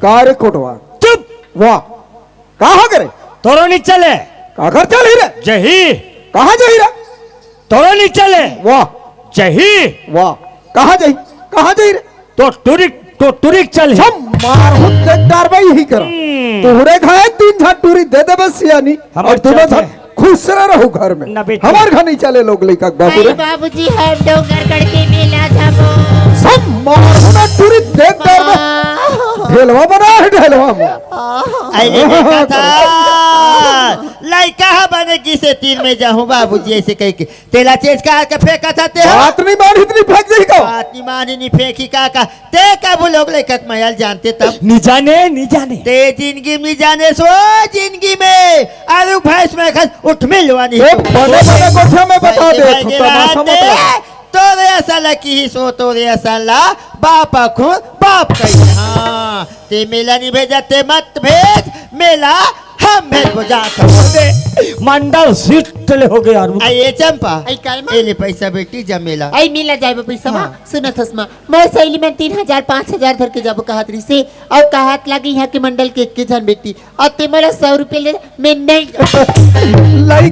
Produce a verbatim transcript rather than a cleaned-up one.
का रे कोटवा? चुप। वाह, का हो गे रे? तोरो नी चले। काकर चलही रे? जही। कहाँ जही रे? तोरो नी चले। वाह। जही। वाह। कहाँ जही? कहाँ जही रे? तो टूरी, तो टूरी चल हे। सब मारहूँ, देख डारबे इही करा। हम्म। तोहरे घर तीन झन टूरी दे देबे सियानी, हमर अउ दूनों चलथे। झन खुश रह रहू घर में। ना बेटी। हमर घर नहीं चले लोग लइका के बाबू भाई रे। बाबूजी, हम डोंगरगढ़ के मेला जाबो। सब मारहूँ ना टूरी देख डारबे। हाँ। ढेलवा बना हे, ढेलवा में। अरे देखा था, लइका ह बने किसे तीर में जाहूँ बाबूजी, ऐसे कह के तेला चेंज कर के फेंका था ते ह। बात नहीं मानी, इतनी फेंक देही का? बात नहीं मानी, नहीं फेंकी का, का? ते कभू लोग लइका के मया ल जानते तब? नी जाने, नी जाने। ते जिंदगी में नी जाने सो, जिंदगी में आलू भैंस में खस उठ मिलवा नहीं ए, तो। बने बने गोठिया में बता भाई दे, भाई तू के तमाशा मत रहते, लगा। तोरे असन ला किहिस ओ, तोरे असन ला बाप अखुन बाप कही। हाँ, ते मेला नहीं भेजा, ते मत भेज, मेला हम भेजबो जात हन। अरे, मंडल सीट ले हो गया यार। आ ये चंपा, आई काय माँ? ए ले पैसा बेटी, जा मेला। आई मेला जाबो पैसा माँ, हाँ। सुनत हस माँ, मोर सहेली मन तीन हजार, पाँच हजार धर के जाबो कहत रहिसे, अउ कहत लागे यहाँ के मंडल के एक के झन बेटी, अउ ते मोला सौ रुपया ले, मैं नहीं। लइका